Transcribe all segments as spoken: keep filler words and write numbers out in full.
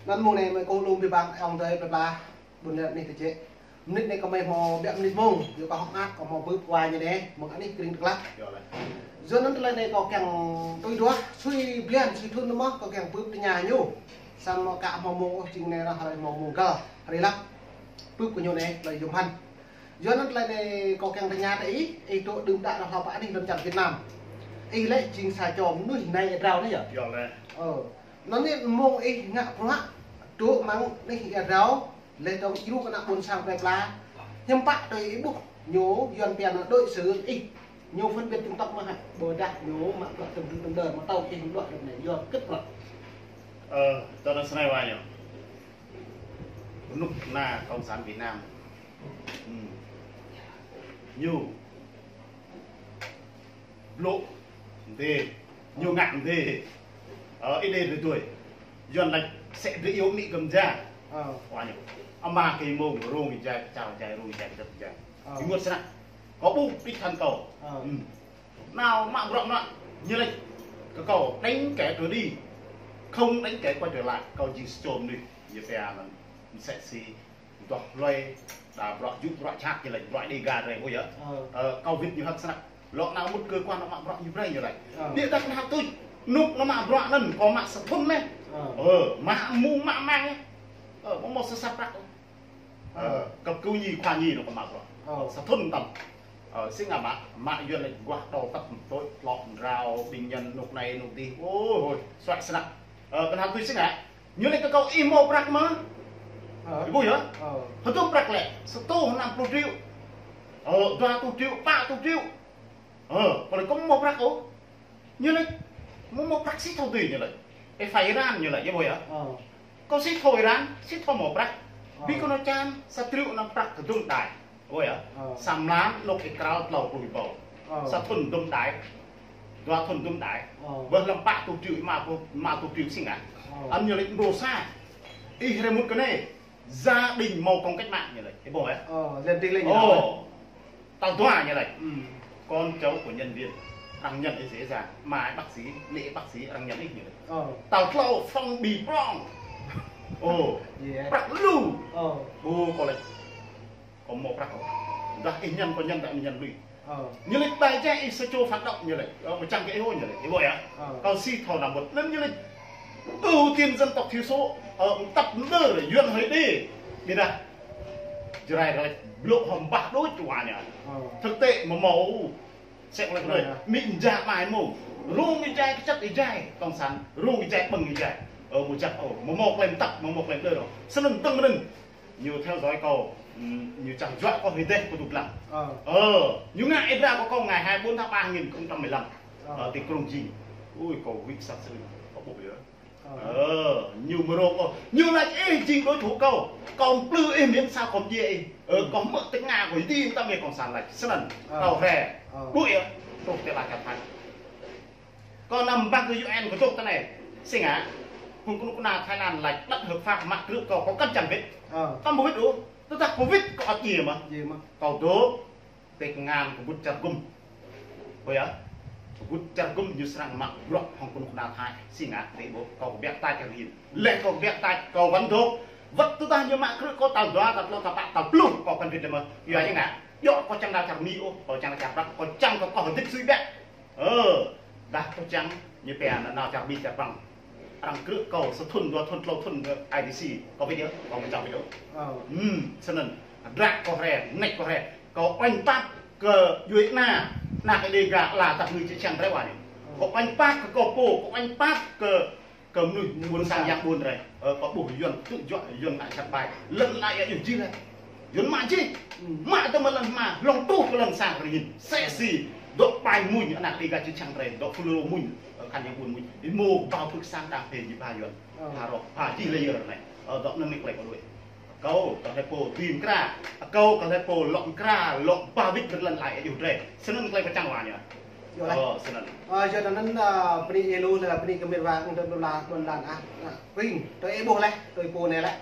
Anŭn mông anai mơi kâo lŏm ƀing ƀing ayŏng adơi plơi pla ƀôn lan anih tơčĕ. Mơnit anai kâo mơi hmâo ƀiă mơnit mông, yua kâo hơ̆k mơak kâo hmâo bưp wa ñu anai, mơ̆ng anih kơring tơglah. Yơh anŭn tơlơi anai kâo kiăng tui duah, sui blan, sui thŭn mơ̆n kâo kiăng bưp tơña ñu. Samơ̆ aka hmâo mông ôh, jing anai ră hrơi hmâo mông găl, hrơi lăp. Bưp kơ ñu anai, tơlơi yôm hăn. Yua anŭn tơlơi anai kâo kiăng tơña tơ ih, ih dŏ đưm đă ră hlâo pơ anih lŏn čar Việt Nam. Ih lĕ jing sa čô mơnuih nai ia drao anai yơh. Yơh lĕ. Ơ. Anŭn anai mông ih ngă bruă, dŏ amăng anih ia drao, laih dơ̆ng djru kơ ană ƀôn sang plơi pla. Hiư̆m pă tui ih ƀuh ñu, Yuan pia anŭn đối xử ih. Ñu phân biệt chủng tộc mơ̆n hă, ƀôdah ñu mă bruă tơm tơm đơr, mă tâo ih bruă tơm anai, yua hơget bruă. Ơ, tơdah snei wa ñu. Rơnŭk kơna Cộng sản Việt Nam. Ừm. Ñu blŏ mơdê, ñu ngă mơdê. Ơ, ih đei rơtuai. Yuan laĭ sĕ drơi iâu amĭ gơm ja. Ơ. Wa ñu. Ama kơ mông rông ih jai, kơčao jai, rông ih jai, kơdơ̆p jai. Ơ. Ih mŭt snăk. Kâo ƀuh đích thân kâo. Ơ. Ừm. Nao mă bruă mă, ñu laĭ kơ kâo: "Đánh kẻ trốn đi, không đánh kẻ quay trở lại." Kâo jing sa čô mơnuih, ñu pia anŭn, mơsĕ si, duah hlơi, đa bruă jŭ bruă jhat, ñu laĭ bruă Đêga drơi ƀu yơh. Ơ. Ơ, kâo wĭt ñu hơ̆k snăk. Lŏ nao mŭt cơ quan nao mă bruă ñu brơi ñu laĭ. Ơ. Biă dah kơna tui, rơnŭk nao mă bruă anŭn, kâo mă sa thŭn anai. Ơ. Ơ, mă mông mă mang. Ơ, mơ̆ mơ̆ sa sa prăk. Ơ, cấp cứu nhi, khoa nhi anŭn kâo mă bruă. Ơ. Sa thŭn tơm. Ơ, si ngă mă, mă Yuan laĭ guah đau tăp tui, tlŏ mrao, bệnh nhân rơnŭk anai rơnŭk adih. Ôi, ôi, suaih snăk. Ơ, kơna tui si ngă. Ñu laĭ kơ kâo ih hmâo prăk mơ̆n. Ơ. Ih ƀuh yơh. Ơ. Hơdôm prăk lĕ, sa rơtuh năm pluh triệu. Ơ, dua rơtuh triệu, pă rơtuh triệu. Ơ, kâo laĭ kâo hmâo prăk ôh. Ñu laĭ, mơ̆ hmâo prăk si thâo tui ñu laĭ. Ê, phải Iran ñu laĭ, yơh ƀuh yơh. Ơ. Kâo si thâo Iran, si thâo hmâo prăk. Ơ. Bi kâo nao čan, sa triệu năm prăk hơdôm đai. Ƀuh yơh. Ơ. Sa mlan, rơnŭk ih krao tlâo pluh ih ƀâo. Ơ. Sa thŭn hơdôm đai. Dua thŭn hơdôm đai. Ơ. Ƀơi lăm pă rơtuh triệu, mă rơtuh, mă rơtuh triệu si ngă. Ơ. Anŭn ñu laĭ mrô sa. Ih rai mŭt kơ anai. Gia đình mâo công cách mạng ñu laĭ. Ih ƀuh yơh. Ơ, gia đình laĭ ñu. Ơ. Tal dua ñu laĭ. Ừm. Con cháu của nhân viên, arăng nhận ih dễ dàng. Ama ih bác sĩ, ană ih bác sĩ, arăng nhận ih ñu laĭ. Ơ. Tal tlâo phong bì prong. Ơ. Yơh. Prăk lu. Ơ. Ƀuh kâo laĭ. Kâo hmâo prăk ôh. Dah ih nhận kâo nhận, dah ih nhận lui. Ơ. Ñu laĭ ƀai jĕ ih sa čô phản động ñu laĭ. Ơ, pơčăng kơ ih ôh ñu laĭ. Ih ƀuh yơh. Ơ. Kâo si thâo năm mŭt. Anŭn ñu laĭ ưu tiên dân tộc thiểu số. Ơ, tăp mơdơr Yuan hơi đê. Biă dah Jrai rai blŏ hŏm bah đôč wa ñu. Ơ. Thực tế mơ̆ hmâo. Sĕ kơ lĕ kơ đôč. Ơ. Amĭ ih jai amai mông. Rông ih jai kơčăt ih jai. Cộng sản. Rông ih jai ƀơ̆ng ih jai. Ơ, ƀu čăt ôh. Mơ̆ hmâo klem tăp, mơ̆ hmâo klem đơ ôh. Snăn tơ̆ng mơnăn. Ñu theo dõi kâo, ừm, ñu čang juă kâo hơdeh kơ tŭ lăng. Ơ. Ơ, ñu ngă ih dra kơ kâo ngày hai mươi bốn tháng ba hai nghìn không trăm mười lăm. Ơ. Ơ, ti Krông Jing. Ui, kâo huĭ sat sơrơ̆ng, kâo ƀuh yơh. Ơ. Ơ, ñu mơrông kâo. Ñu laĭ ih jing đối thủ kâo. Kâo plư ih miễn sao kâo djiê ih. Ơ, kâo hmư̆ tơngan kâo dih tăm yơh cộng sản laĭ. Snăn, ơ, kâo hre. Ơ. Đuaĭ yơh. Truh ti lăn čar Thái. Kâo năm băng kơ U N kơ dŏ tơ anai. Si ngă. Phung kơnuk kơna Thái Lan laĭ bất hợp pháp mă krư̆ kâo, kâo kăn čang wĭt. Ơ. Tăm ƀu wĭt ôh. Tơdah kâo wĭt kâo ăt djiê mơ̆n. Djiê mơ̆n. Kâo dŏ. Tơngan kâo bŭt čar gŭm. Ƀuh yơh. Kâo bŭt čar gŭm ñu srăng mă bruă hŏng kơnuk kơna Thái. Si ngă, tơ ƀuh, kâo kơbiă tač čar hin. Leh kâo kơbiă tač, kâo wăn dŏ. Wăt tơdah ñu mă krư̆ kâo tal dua, tal tlâo, tal pă, tal pluh, kâo kăn wĭt lĕ mơ̆n. Yua ñu ngă. Yua kâo čang nao čar Mi ôh, kâo čang nao čar Prăng, kâo čang kơ kâo hơdip sui ƀĕ. Ơ, dah kâo čang ñu pia nao čar Mi čar Prăng. Arăng krư̆ kâo sa thŭn, dua thŭn, tlâo thŭn kơ I D C. Kâo wĭt yơh, kâo ƀu čang wĭt ôh. Ơ. Hm, snăn. Dra kâo hre, nĕč kâo hre. Kâo oanh pap kơ djuai ana, anak Đêga ala tăp ngui čư̆ čhiăng drei wa ñu. Ơ. Kâo oanh pap kơ kâo pô, kâo oanh pap kơ, kơ mnuih ƀuôn sang yang ƀuôn drei. Ơ, kâo ƀuh Yuăn tŭ juă, Yuăn ngă čăt ƀai. Lăn ala ia djuh jih leh. Yuăn mă jih. Hm. Mă tơ mơ̆ lăn hma, hlŏng truh kơ lăn sang drei hin. Sĕ si, dŏ ƀai mmuñ, anak Đêga čư̆ čhiăng drei, dŏ Fulro mmuñ, ơ, khăn yang ƀuôn mmuñ. Ih mơ̆ bao pưk sang đang phê jih ba Yuăn. Ơ. Ba rŏk, ba jih leh yơh anai. Ơ, dŏ anăn anai klei kâo đuaĭ. Kâo, kâo hlei pô dưi mkra. Kâo, kâo hlei pô lŏ mkra, lŏ ba wĭt ƀơi lăn ala ia djuh drei. Snăn klei kâo čang wa ñu. Yơh leh. Ơ, snăn. Ơ, yua anăn, ơ, bơni ih lu, leh bơni kơ mĭt wa, ung tơ ƀlŏ la, ƀlŏ lan, ah, ah, pring, tơ ih ƀuh leh, tơ ih pô anai leh.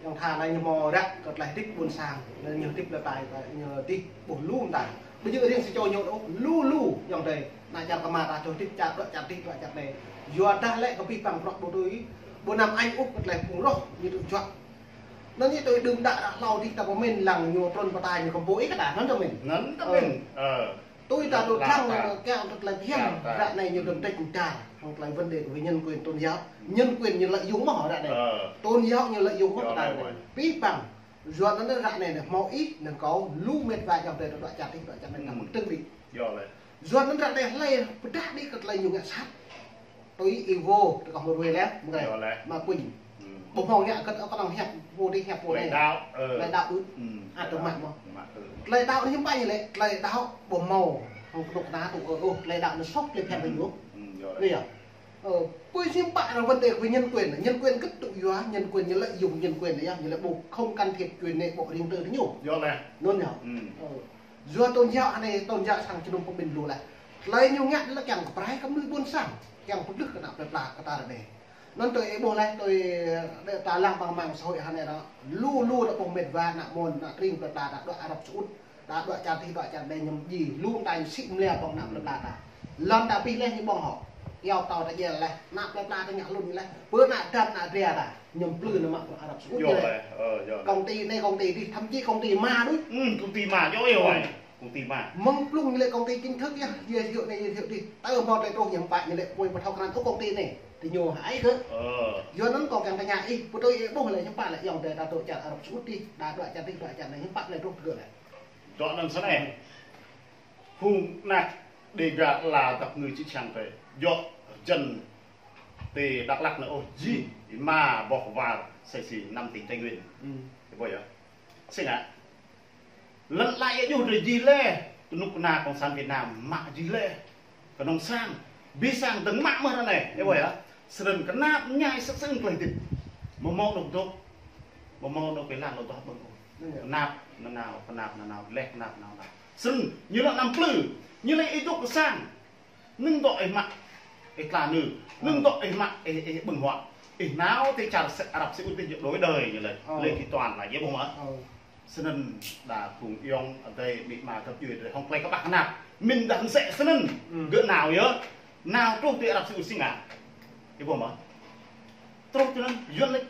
Yang tha anai ñu hmâo răk kơ tlaih hơdip ƀuôn sang, anăn ñu hơdip leh tai, ñu hơdip ƀuh lu mơta. Ƀu djơ̆ riêng sa čô ñu ôh, lu lu, yang tơ, ană čar kơmă ta čô hơdip čar, dŏ čar dih, dŏ čar anai. Yua dah lĕ kơ pih păng bruă ƀu tui, Ƀu năm añ ôh kơ tơlơi phung roh ñu tŭ juă. Anŭn yơh tui đưm đă ră hlâo dih ta pơmĭn lăng ñu trŭn pơtă ñu kơmpô ih kơ ta, anŭn ta mĭn. Anŭn ta mĭn. Ơ. Tui ta tŭ thăng kiăng tŭ tơlơi phiăn, ră anai ñu đơ̆m trĕč mơ̆ng čar, hăng tơlơi vấn đề kơ về nhân quyền tôn giáo. Nhân quyền ñu lợi dụng mơ̆ ră anai. Tôn giáo ñu lợi dụng mơ̆ kơ ta. Pĭ păng. Yua anŭn ră anai anai hmâo ih, anŭn kâo lu mĕt wa ayŏng adơi ta dŏ čar dih, dŏ čar anai ta mơ̆ng trưng đih. Yua anŭn ră anai hlơi pơdah đĭ kơ tơlơi ñu ngă sat. Tui ih vô, tui kâo hmâo ruai lĕ, mơ̆ng anai. Yua lĕ. Mă kuñ. Ƀu hmâo ngă kơ tơlơi kơnơ̆ng hiăp pô dih, hiăp pô anai. Tơlơi đaŏ. Tơlơi đaŏ ư. Ơ, tơlơi đaŏ anai hiư̆m pă ñu lĕ, tơlơi đaŏ ƀu hmâo. Hăng kơnuk kơna tŭ ơ, ơ, tơlơi đaŏ anai soh tơlơi phiăn kơ ñu. Yua lĕ. Ơ, pui hiư̆m pă ră vấn đề kơ nhân quyền, nhân quyền kơ tŭ yua, nhân quyền ñu lợi dụng nhân quyền anai yơh, ñu lĕ ƀu không can thiệp chuyện nội bộ riêng tư kơ ñu. Yua lĕ. Anŭn yơh. Ơ. Yua tôn giáo anai, tôn giáo sang jơnum pơmĭn lu lĕ. Tơlơi ñu ngă lĕ kiăng kơ pơrai kơ mơnuih ƀôn sang, kiăng pơblưh kơ ană plơi pla kơ ta ră anai. Anŭn tui ih ƀuh lĕ, tui, ơ, ta lăng ƀăng mạng xã hội hơnai ră. Lu lu ră ƀuh mĕt wa ană mơ̆n, ană tring plơi pla ta dŏ Arab Saudi. Ta dŏ čar dih, dŏ čar anai ñu djai, lu ta sĭ mơlia ƀơ̆ng ană plơi pla ta. Lŏn ta pĭ lĕ ñu ƀơ̆ng hŏ. Iâu tâo ta djai lĕ, ană plơi pla ta ngă hlŭn lĕ. Pơ ană dăp ană dra ta, ñu plư anŭn mă pơ Arab Saudi lĕ. Công ty anai, công ty dih, thậm chí công ty ma đôč. Công ty ma, yua ih ơi. Công ty ma. Mơ̆ng blung ñu lĕ công ty chính thức yơh, giới thiệu anai, giới thiệu dih. Tơ hmâo tơlơi truh ñu pă ñu lĕ pui pơthâo krăn ôh công ty anai. Tơ ñu hơai kơ. Yua anŭn kâo kiăng tơña ih, pơtui ih ƀuh lĕ hiư̆m pă lĕ ayŏng adơi ta dŏ čar Arab Saudi, ta dŏ čar dih, dŏ čar anai hiư̆m pă lĕ truh tơgơ̆ lĕ. Dŏ anŭn snei. Phung ană Đêga la dăp ngư čư̆ čhiăng tơ. Djŏ jăn tơ Dak Lak anai ôh jing, ih ma boh war, sĕ si năm tỉnh Tây Nguyên. Ih ƀuh yơh. Sĭt ngă. Lăn lai yơh djru jing lĕ, kơnuk kơna Cộng sản Việt Nam mă jing lĕ. Kơnơ̆ng sang, ƀing sang dơ̆ng mă mơ̆ ră anai, ih ƀuh yơh. Snăn kơnap ñai săk sưng tơlơi dĭt. Mơ̆ mơ̆ anŭn dŏ, mơ̆ mơ̆ anŭn pơlan anŭn dŏ ƀơ̆ng ôh. Kơnap nanao, kơnap nanao, lĕ kơnap nanao. Snăn, ñu lŏ năm plư, ñu lĕ ih dŏ kơ sang. Nưng dŏ ih mă, ih tla nư. Nưng dŏ ih mă, ih, ih ƀơ̆ng huă. Ih nao tơ čar Arab Saudi dih djŏ đôi đơi ñu lĕ. Lĕ kơ toàn là djŏ ƀơ̆ng huă. Snăn đa phung ayŏng adơi amĭ ama găp djuê drei hŏng tơlơi kơƀah kơnap. Mĭn đah msĕ snăn. Gơ̆ nao yơh. Nao truh tơ Arab Saudi sĭt ngă. Ih ƀuh mơ̆. Truh tơ anŭn, Yuăn lĕ.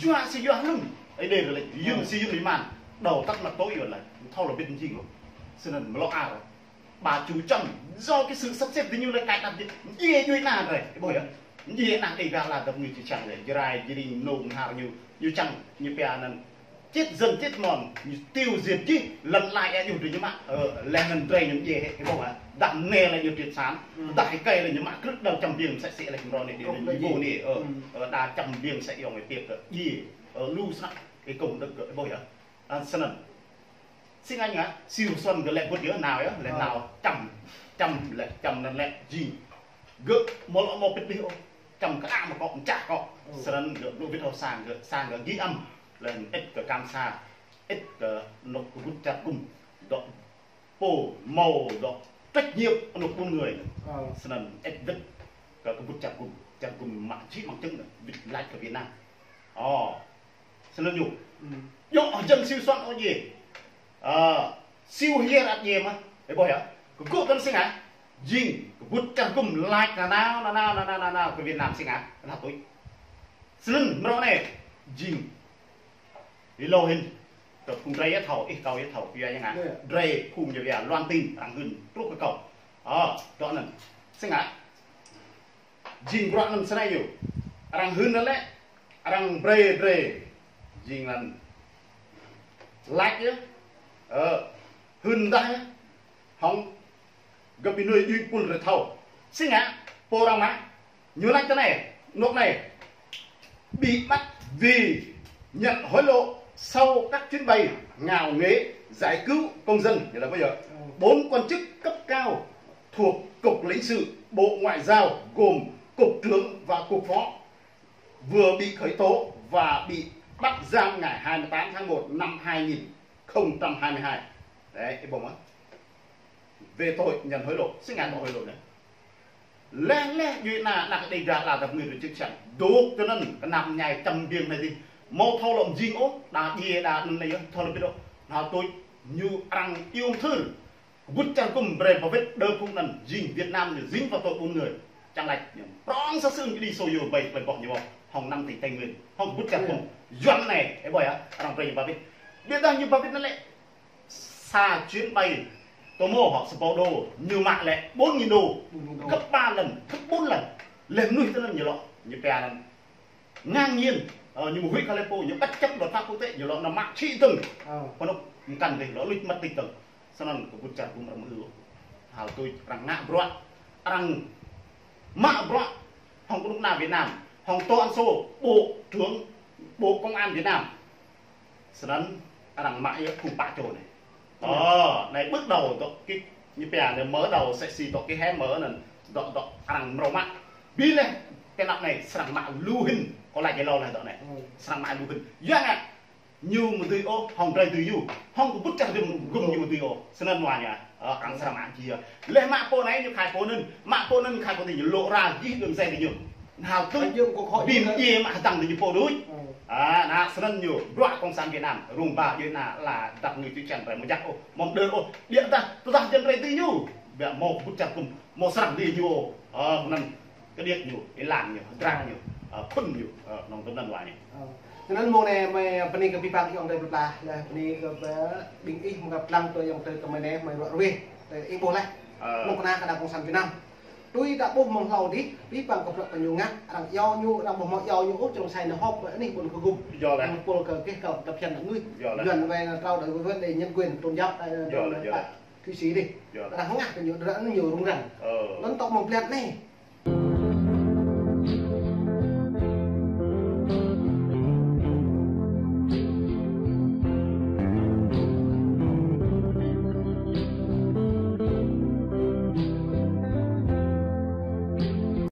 Yua si yua hlŭn. Ih đei lĕ. Yuăn si Yuăn ih man. Đầu tắt mặt tối Yuăn lĕ. Thâo lŏ bĭt jing ôh. Snăn mlŏ ar. Ba ču čăm, do cái sự sắp xếp thì ñu lĕ cài đặt đi. Djai djuai ană drei, ih ƀuh yơh. Djai ană Đêga la dăp ngư čư̆ čhiăng drei, Jrai, Jring, Mnông, Mơhar ñu, ñu čang, ñu pia anăn. Chết dần chết mòn, ñu tiêu diệt jih, lăn lai ơ djuh drei ñu mă, ơ, leh anăn drei ñu djai, ih ƀuh hă. Đah mnê lĕ ñu triệt sản, đah êkei lĕ ñu mă krư̆ đao čăm biêng msĕ si lĕ kơ mrâo anai, ñu vô anai, ơ, ơ, đa čăm biêng msĕ yŏng ih piek kơ djai, ơ, lu snăk, ih kông đơ̆k kơ, ih ƀuh yơh. Ơ, snăn. Sĭt ngă ngă, Siu Xuân gơ̆ lĕ bŭt yơh nao yơh, lĕ nao čăm, čăm lĕ, čăm anăn lĕ jing. Gơ̆ mơ̆ lŏ mơ̆ pĭt đih ôh, čăm kơ đa mơ̆ kŏ, mčah kŏ. Snăn gơ̆ blŭ wĭt hŏ sang gơ̆, sang gơ̆ gih ăm, lĕ ĕč kơ kam sa, ĕč kơ anôk kơbŭt čar gŭm, dŏ pô mâo dŏ trách nhiệm anôk ƀun người. Snăn ĕč wĭt kơ kơbŭt čar gŭm, čar gŭm mă jih mơ̆ng čơ̆ng anăn, wĭt lač kơ Việt Nam. Ơ. Snăn ñu. Djŏ jing Siu Xuân ôh djai. Ơ, Siu Hiêr ăt djai mơ̆. Ih ƀuh yơh. Kơ gơ̆ tăn sĭt ngă. Jing, kơbŭt čar gŭm lač nanao, nanao, nanao, nanao, kơ Việt Nam sĭt ngă. Anăn tui. Snăn mrâo anai. Jing. Ih lŏ hĭn. Kơ phung drei yơh thâo, ih kâo yơh thâo, yua yang ngă. Drei phung ñu wia loan tin, arăng hưn, truh kơ kâo. Ơ, dŏ anăn. Sĭt ngă. Jing bruă anăn snei ñu. Arăng hưn anăn lĕ, arăng brei, brei. Jing anăn lač yơh. Ơ, hưn dah yơh. Hŏng gơ̆ ƀing nuih djuai pul drei thâo. Sĭt ngă, pô arăng mă. Ñu lač tơ anai, anôk anai. Bị bắt vì nhận hối lộ sau các chuyến bay ngạo nghễ giải cứu công dân. Như là bây giờ, bốn quan chức cấp cao thuộc Cục Lãnh sự Bộ Ngoại giao gồm Cục trưởng và Cục phó vừa bị khởi tố và bị bắt giam ngày hai mươi tám tháng một năm hai nghìn không trăm hai mươi hai. Đấy, cái bộ mà về tội nhận hối lộ, sĭt ngă tội hối lộ anai. Leh leh djuai ană, ană Đêga la dăp ngư čư̆ čhiăng. Dôk tơ anăn, kơnap ñai čăm biêng anai dih. Mâo thâo lŏ mjing ôh, đa djai đa anăn anai yơh, thâo lŏ bĭt ôh. Anăn tui, ñu arăng iêu mthưr. Kơbŭt čar gŭm brei ba wĭt đơ phung anăn, jing Việt Nam ñu dính vào tội buôn người. Čang lač ñu prong sa sương đi sô yô bai bai boh ñu hŏng năm tỉnh Tây Nguyên, hŏng kơ bŭt čar gum. Yuan anai, ơ ƀơi ah, arăng brơi ñu ba bit. Ƀiădah ñu ba bit anŭn lĕ sa chuyến bay tơ mơ hŏ sa boh đô, ñu mă lĕ bốn nghìn đô. Bốn nghìn đô. Gấp ba lần, gấp bốn lần. Lĕ mơnuih tơ anŭn ñu lŏ, ñu pia anŭn ngang nhiên, ơ, ñu mơ̆ huĭ kơ lĕ pô, ñu bất chấp luật pháp quốc tế, ñu lŏ nao mă čih dơ̆ng. Ơ. Pơnŭk mơkăn dih, lŏ luč mất tích dơ̆ng. Snăn kơ bŭt čar gum arăng mơ̆ ư. Hal tuč arăng ngă bruă, arăng mă bruă hŏng kơnuk kơna Việt Nam, hŏng Tô Ân Sô, Bộ trưởng Bộ Công an Việt Nam. Snăn arăng mă yơh phung pă čô anai. Ơ, anai bước đầu dŏ kơ ñu pia anai mở đầu sẽ si dŏ kơ hé mở anŭn dŏ dŏ arăng mrâo mă. Bi leh kơ anăp anai srăng mă lu hĭn, kơ lač jai lâo leh dŏ anai. Srăng mă lu hĭn. Yua ngă ñu mơ̆ dưi ôh, hŏng drơi dưi ñu. Hŏng kơ bŭt čar gum, gum ñu mơ̆ dưi ôh. Snăn wa ñu, ơ, arăng srăng mă či yơh. Leh mă pô anai ñu khai pô anŭn, mă pô anŭn khai pô adih ñu lŏ ra jih đơ̆ng jai ñu. Hal tuč, bim djiê mă hơdăng ñu pô đôč. Ơ, anai snăn ñu, bruă Cộng sản Việt Nam, rŭng ba djuai ana ala dăp ngui tui čan rai mơjăk ôh, mơ̆ng đơr ôh, ƀiădah, tơdah jăn rai dưi ñu. Ƀiă mơ̆ kơ bŭt čar gum, mơ̆ srăng dưi ñu ôh. Ơ, anŭn kơđiăt ñu, êlan ñu, hơdră ñu, ơ, phŭn ñu, ơ, nŏng tơm anŭn wa ñu. Ơ. Snăn mơ̆ng anai mơi bơni kơ abih bang ayŏng adơi plơi pla, leh bơni kơ ƀing ih mơ̆ng găp lăng tơ ayŏng adơi tơ mơi anai mơi ruă ruih, tơ ih ƀuh leh. Ơ. Mơ̆ng kơna kơ đảng Cộng sản Việt Nam. Tui ta ƀuh mơ̆ng hlâo dih, abih bang kơ bruă tơ ñu ngă, arăng iâu ñu, arăng ƀuh mơ̆ iâu ñu ôh, čơrông sai nao họp, anih ƀôn kơ gum. Yơh leh. Arăng pôl kơ kih kơ tập hian anŭn. Yơh leh. Yuan wai trao đổi với vấn đề nhân quyền tôn giáo, ơ, Yơh leh, yơh leh. Thụy Sĩ dih. Yơh leh. Arăng hơngah kơ ñu, arăng ñu rŭng răng. Ơ. Anŭn tŏ mơ̆ng blan anai.